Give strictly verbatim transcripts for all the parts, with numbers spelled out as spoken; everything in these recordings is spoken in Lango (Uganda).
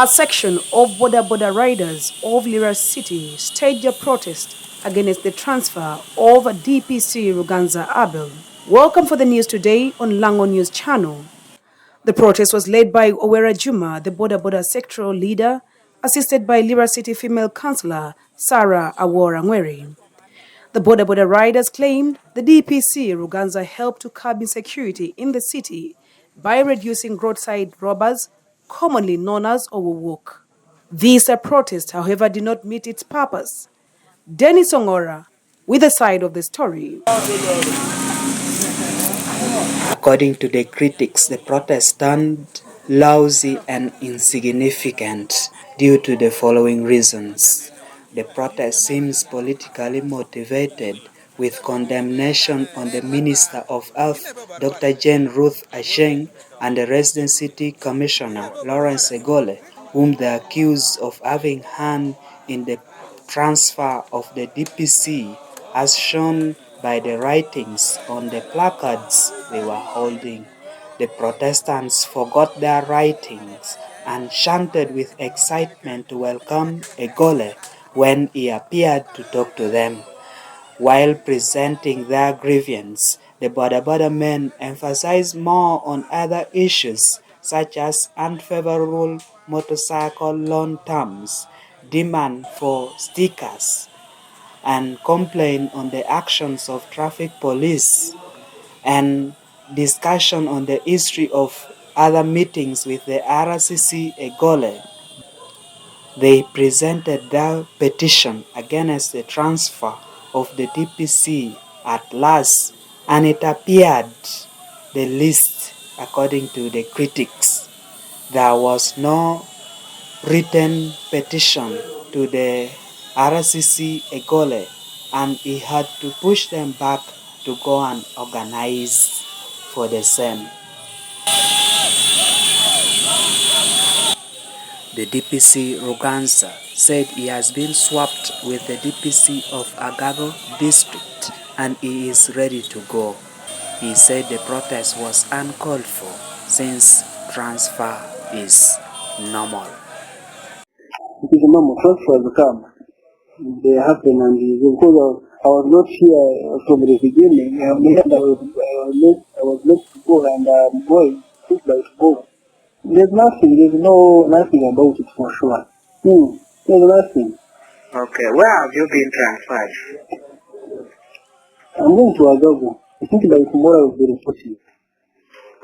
A section of Boda Boda riders of Lira City staged a protest against the transfer of D P C Ruganza Abel. Welcome for the news today on Lango News Channel. The protest was led by Owera Juma, the Boda Boda sectoral leader, assisted by Lira City female councillor Sarah Awor Angweri. The Boda Boda riders claimed the D P C Ruganza helped to curb insecurity in the city by reducing roadside robbers, commonly known as Owuwuk. This, uh, protest, however, did not meet its purpose. Dennis Ongora with a side of the story. According to the critics, the protest turned lousy and insignificant due to the following reasons. The protest seems politically motivated, with condemnation on the Minister of Health, Doctor Jane Ruth Aceng, and the Resident City Commissioner, Lawrence Egole, whom they accuse of having hand in the transfer of the D P C, as shown by the writings on the placards they were holding. The protestants forgot their writings and chanted with excitement to welcome Egole when he appeared to talk to them. While presenting their grievance, the Boda Boda men emphasized more on other issues such as unfavorable motorcycle loan terms, demand for stickers, and complain on the actions of traffic police, and discussion on the history of other meetings with the R C C Egole. They presented their petition against the transfer of the D P C at last, and it appeared the list according to the critics. There was no written petition to the R C C Egole, and he had to push them back to go and organize for the same. The D P C Ruganza said he has been swapped with the D P C of Agago district and he is ready to go. He said the protest was uncalled for since transfer is normal. It is normal. Transfers come. They happen, and because I, I was not here from the beginning, I was, I was left, I was left to go, and I'm going, just by to go. There's nothing, there's no, nothing about it for sure. Hmm. There's nothing. Okay, where have you been transferred? I'm going to Agago. I think by tomorrow I will be reporting.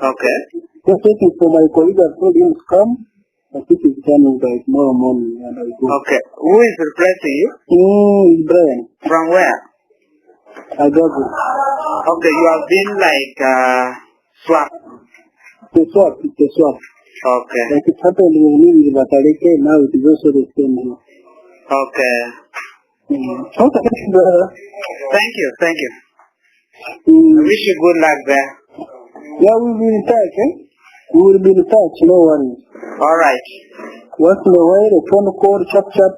Okay. Just waiting for my colleague. I told him to come. I think he's coming by tomorrow morning, and I go. Okay. Who is replacing you? Mm, it's Brian. From where? Agago. Okay, you have been, like, uh, swapped. It's a swap, it's a swap. Okay. Like it happened with me with Bakaleke, now it is also the same here. Okay. Mm. Okay, thank you, brother. Thank you, thank you. Mm. I wish you good luck there. Yeah, we will be in touch, eh? We will be in touch, no worries. All right. Once in a while, a phone call, chap chap.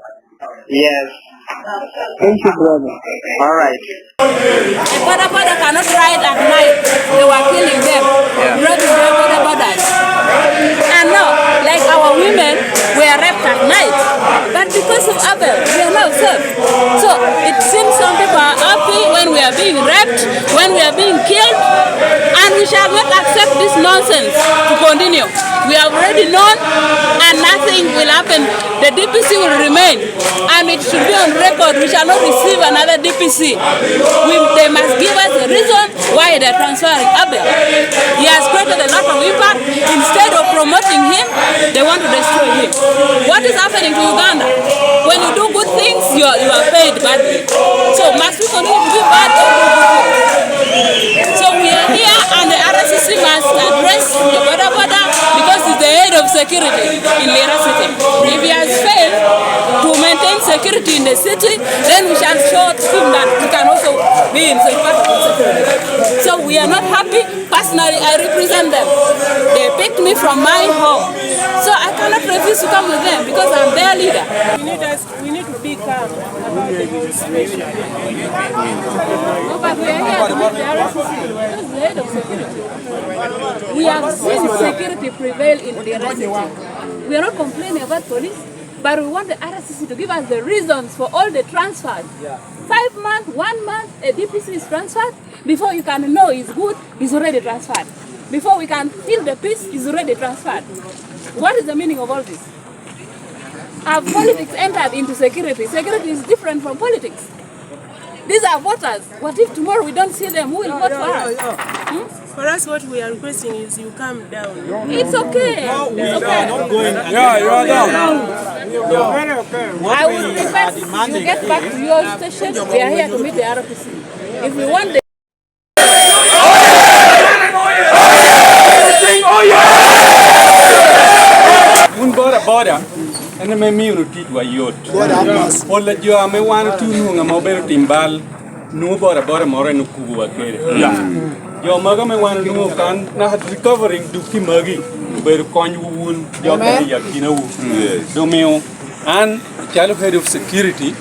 Yes. Thank you, brother. All right. The boda boda cannot ride at night. They were killing them, yeah, robbing their boda bodas. And now, like, our women were raped at night. But because of Abel, we are now safe. So it seems some people are happy when we are being raped, when we are being killed, and we shall not accept this nonsense to continue. We have already known, and nothing will happen. The D P C will remain, and it should be on record. We shall not receive another D P C. We, they must give us a reason why they are transferring Abel. He has created a lot of impact. Instead of promoting him, they want to destroy him. What is happening to Uganda? When you do good things, you are, you are paid badly. So must we continue to be bad or do good things? So we are here, and the R C C must address the boda boda because he's the head of security in Lira City. If he has failed to maintain security in the city, then we shall show him that we can also be in such part of the security. So we are not happy. Personally, I represent them. They picked me from my home. So I cannot refuse to come with them because I'm their leader. We need us, we need to be calm about the situation. No, but we are here to meet the R C C. This is the head of security. We have seen security prevail in the R C C. We are not complaining about police, but we want the R C C to give us the reasons for all the transfers. Five months, one month, a D P C is transferred. Before you can know he's good, he's already transferred. Before we can feel the peace, he's already transferred. What is the meaning of all this? Have politics entered into security? Security is different from politics. These are voters. What if tomorrow we don't see them? Who will vote for us? Hmm? For us, what we are requesting is you come down. It's okay. It's okay. Yeah, you are down. I would request you get back to your station. We are here to meet the R P C. If we want the Wun boda boda, en ame mio wunu ticwa yot. Pol a jo ame wan otye onwoŋo ame obedo tim bal, nwoŋo boda boda moro en okubowa kede. Jo mogo ame wan onwoŋo kan naka recovering duk i magi, obedo konywu wun jo kede i akinawu. Domiyo an, calo head of security,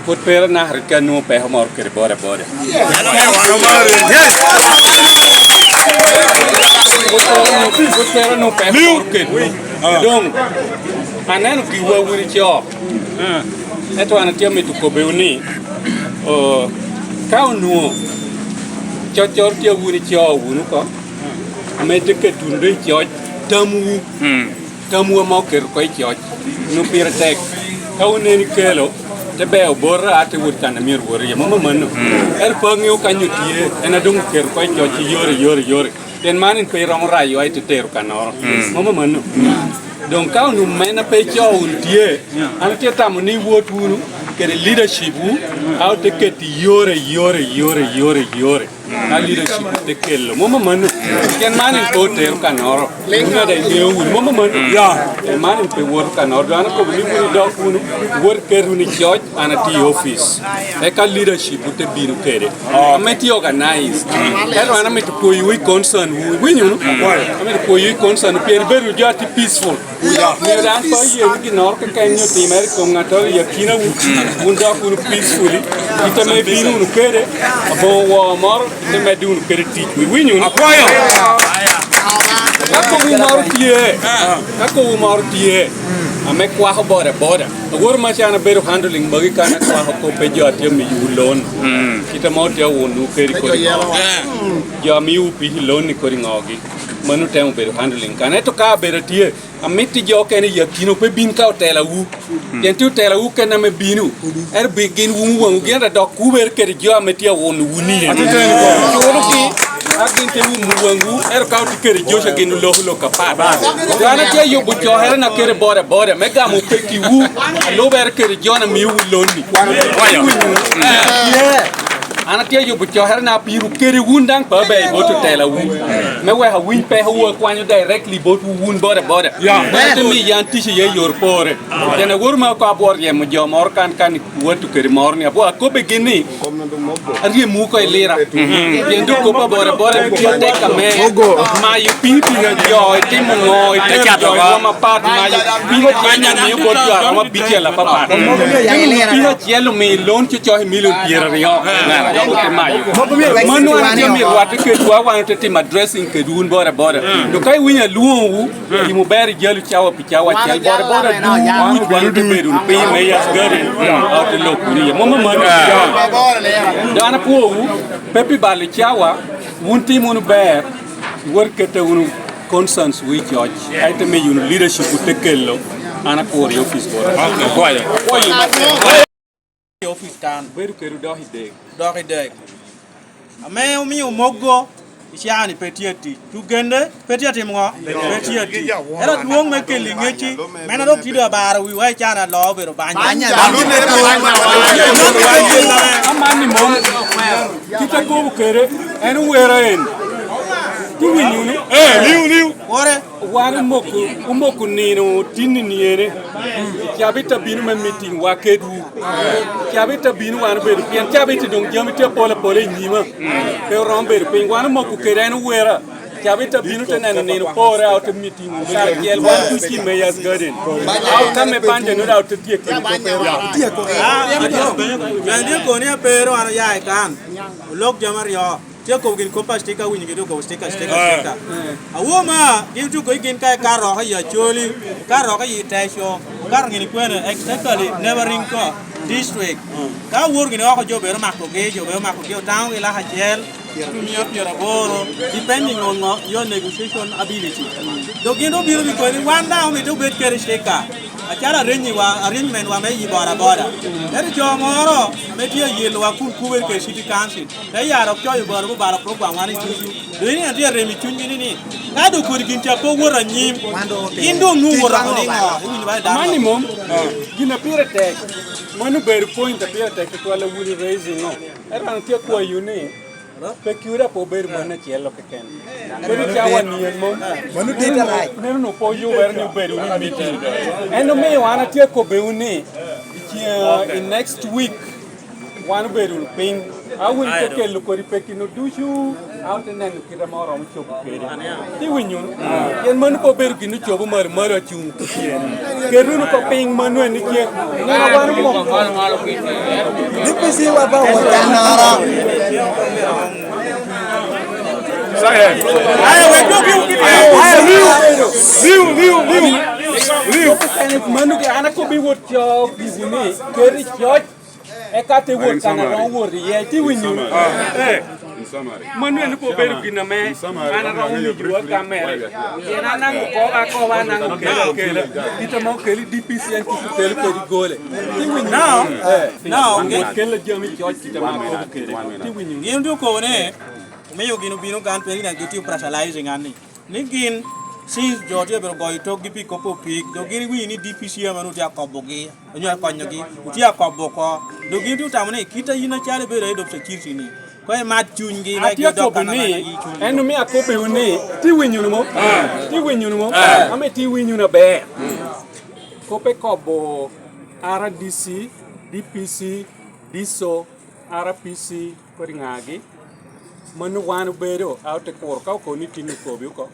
pwod pe anakere ka anwoŋo peko moro kede boda boda. Pwod pe anwoŋo peko moro kedwu. Doŋ aneno giwa wun ico. Ento an atye amito kobbiwu ni, o, ka onwoŋo coccoro tye wun ico wunu oko, amedde keto wunu doŋ i coc tamwu. Tamwu ame oketo oko i coc, nwoŋo pire tek. Ka wun en ikelo, te beo bota, te wot kan a myero wot iye. Mom amanno. Ento pe aŋeo ka nyo tye, en a doŋ oketo oko i coc i yore, yore, yore. Pien man en pe iromo rayo a ite tero kannoro. Mom amanno. Doŋ ka onwoŋo mena pe icoo wunu tye, an atye tamo ni iwot wunu kede leadership wu, a ote keto i yore, yore, yore, yore, yore. Ka leadership te kelo, mom amanno. Pien man en pe otero kannoro. Wun ada iŋeo wunu, mom amanno. Ya, pien man en pe woto kannoro. Dok an akobo ni wun idok wunu, wot ket wunu i coc, an atye i office. Eka leadership te bino kede. Ame tye organized. Ento an amito pwoyowu i concern wu. Iwinyo wunu? Amito pwoyowu i concern wu. Pien ibedo jo atye peaceful. Myero dano pe oye ni ginnoro keken nyo timere i kom ŋattoro i akinawu, wun dok wunu peacefully, kit ame ibino wunu kede, aboŋo woo moro, ite medde wunu kede ticwu. Iwinyo wunu? Ka kobwu moro tye, ka kobwu moro tye, ame kwako boda boda, aworo maca an abedo handling magi kan akwako kop pe jo atye amiyowu loan, kit ame otye awunnowu kede kodi ŋo. Jo amiyowu pic i loan ni kodi ŋogi, mano temo bedo handling kan. Ento ka abedo atye, amitti jo okene i akino pe bin ka otelawu. Pien tye otelawu kene ame bino. Ento bi gin wum waŋwu gin dok kubere kede jo ame tye awuno wuni en. Cunogi, a gin te wumo waŋwu, ento ka otye kede jo ca gin oloko lok apat. Dano tye yubo cokere na kede boda boda me gamo pekkiwu, alubere kede jo na miyowu lonni. An atye yubo cokere na piro kede wun daŋ pe aber i bot otelawu. Me wek awiny peko wu akwanyo directly botwu wun boda boda. Wek ate miyo yan tic iye i yor pore. Pien aworo ma oko abwor ryemo jo moro kan kan iwatto kede moro ni abwor akobbe gin ni aryemo oko i lira. Pien dok kop abore bore tye tek ame mayo pii pii jo itimo ngo itero jo i rwom apat mayo pii acel omio bot jo aroma bicel apapat. Pii acel omio lon cocok i milion pyeraryo. Dok ote mayo. Mano an atye myero watte kedwa wan ote timo addressing kedwu wun bore bore. Dok ka iwinyo alwoŋowu, timo ber i jalo cawa pi cawa acel bore bore adwoŋ wan ote bedo wunu piny me yas gari. Ote lok wunu iye mom amano. Dano apwowu pe pi balo cawa, wun tim wunu ber, iwot kete wunu concerns wi coc, ka ite miyo wunu leadership ote kelo, an apworo i office bore. Apwoyo matek. I office kan. Bedo kede dok i dek. Dok i dek. Ame omio mogo i caa-ni pe tye atic. Tugende pe tye atimo ŋo? Pe tye atic. Ento adwoŋ me kelo i ŋecci, meno dok tye dok abaro wiwa i caa-ni aloo obedo banya. Aman ni mom, kit akobo kede, en owera en. Tiwinyo wunu? Ee, liu, liu. Wore. Wan omoko, omoko nino tin i niene. Cabit abino me meeting wa kedwu. Cabit abino wan obedo, pien cabit doŋ jami tye apol apol i nyima. Pe oromo bedo piny. Wan omoko kede en owera. Cabit abino te neno nino pore a ote meeting wu karacel wan ducu i Mayor's Garden. A otamme banja nyo da ote tyeko. Jal dyekoni apero an oya i kan. Olok jami aryo. Tye akobo gin kop a cika, awinyo gin okobo cika, cika, cika. Awoma, gin tuko i gin ka i Karok i Acholi, Karok i Teco, Karok gin i kwene, exactly, neighboring ko, district. Ka awor gin oko, jo bero makogi, jo bero makogi, otaŋogi lak acel, tumiya pyeraboro, depending on ŋo, your negotiation ability. Dok gin obiro bikoni, wan daŋ omito obed kede cika. Acalo arrange wa, arrangement wa me yi boda boda. Ento jo moro ame tye ayelowa kun kubere kede city council, te yaro ok coyo balo bubalo program wan i ducu. Dok in atye arem i cunygi ni, ni, ka dok kodi gin ca pe owot anyim, in doŋ nwoŋo wot oko niŋo? Iwinyo ba i dano? Mani mom, gin a pire tek, mano obedo point a pire tek tutwal a wun i raising-o. Ento an atye akwayo ni, pe kiweda pe obedo mano acel-lo keken. Kodi cawa nien mom. Mano dit arac. Neno no pe oyubere ni obedo wunu i meeting. En omiyo an atye akobbiwu ni, i ce-, i next week, wan obedo wunu piny. A wun ite kelo kodi pekki-nu ducu, a ote neno kite ame oromo cobo kede. Iwinyo wunu? Pien mano pe obedo gin ocobo malo malo acuŋ. Ket wunu oko piny mano en tye. Nino wan omoko. D P C wa ba wot cannoro. Aya, wek dok iwu kiti. Aya, liu, liu, liu, liu, liu. Mano ke an akobbi wot coo gigi ni, ket i coc. Eka te wot kan a romo wot iye, iti winyo? Eh. Mano en pe obedo gin ame an aromo miyowa ka mere. Pien an naŋ okoba akoba, an naŋ okela akela. Kit ame okelo i D P C en kit okelo kede gole. Iti winyo? No. Eh. No, wot kela jami coc kit ame akobo kede. Iti winyo? Gin dok okobo ni, omiyo gin obino kan, pe gin agi tio pressurize ngani. Ni gin, since jo tye bedo goyo tokgi pi kop opig, dok gin iwinyo ni D P C ame onwoŋo tye akobogi, onyo akonyogi, otye akobo oko. Dok gin tye otamo ni, kit a yin acalo ibedo head of security ni, kono imat cunygi, wek gidok kan ame i cunygi. Atye akobo ni, en omio akobbiwu ni, tye winyo wunu mo? Tye winyo wunu mo? Ame tye winyo wunu aber. Kop ekobo R D C, D P C, D I S O, R P C, kodi ŋagi. Mano wan obedo, a ote kuro ka okobo ni tin okobi oko,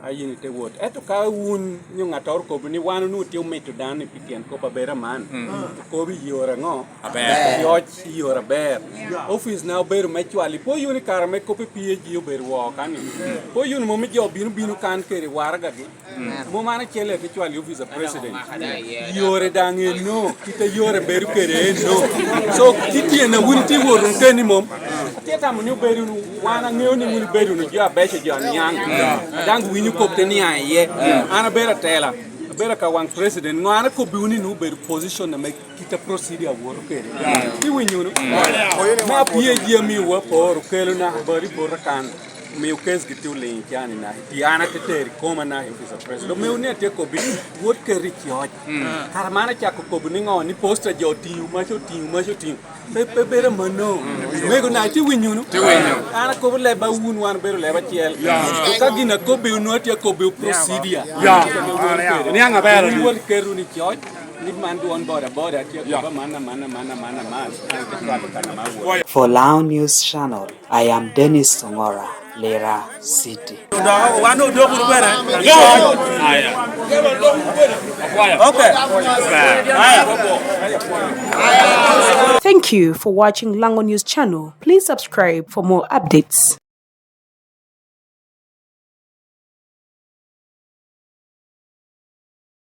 a yin ite wot. Ento ka wun nyo ŋattoro okobo ni wan onwoŋo tye omito dano-ni pi tyen kop aber aman, okobo i yore aŋo? Aber. Coc i yore aber. Ofice na obedo me cwal, ipo yuni kare me kop i P A G obedo woo kan-ni. Ipo yuni mom jo bino bino kan kede waragagi. Mom an acel ete cwalo i opic a president. Yore daŋ eno, kit a yore bedo kede eno. So, tye tyen a wun itye wot wunu keni mom. Atye tamo ni obedo wunu, wan aŋeo ni wun ibedo wunu jo abeco, jo aniaŋ. Daŋ winyo kop te niaŋ iye. An abedo atela, abedo ka waŋ president. Ŋo an akobbiwu ni nwoŋo obedo position ame kit a procedure awoto kede. Iwinyo wunu? Me apiye ji amiwa poro, kelona, bari bota kan. Omio case gi tye oliŋ i cani na, pi an ate tero i koma na i office of president. Omio ni atye kobbi, wot ket i coc. Kara man acako kobbi ni ŋo, ni posta jo otiŋo, maca otiŋo, maca otiŋo. Pe, pe bedo amanno. Omego na, itye winyo wunu? Tye winyo. An akobo lebba wun, wan obedo leb acel. To ka gin akobbi wunu, atye akobbi procedure. Ya. Niaŋ aber. Wun wot ket wunu i coc, ni man dwon boda boda, atye akobbi aman, aman, aman, aman, aman. An atye cwalo kan ama wot. For Lao News Channel, I am Dennis Ongora, Lira City. Wan odok wunu bene. Okay. Aya. Thank you for watching Lango News Channel. Please subscribe for more updates.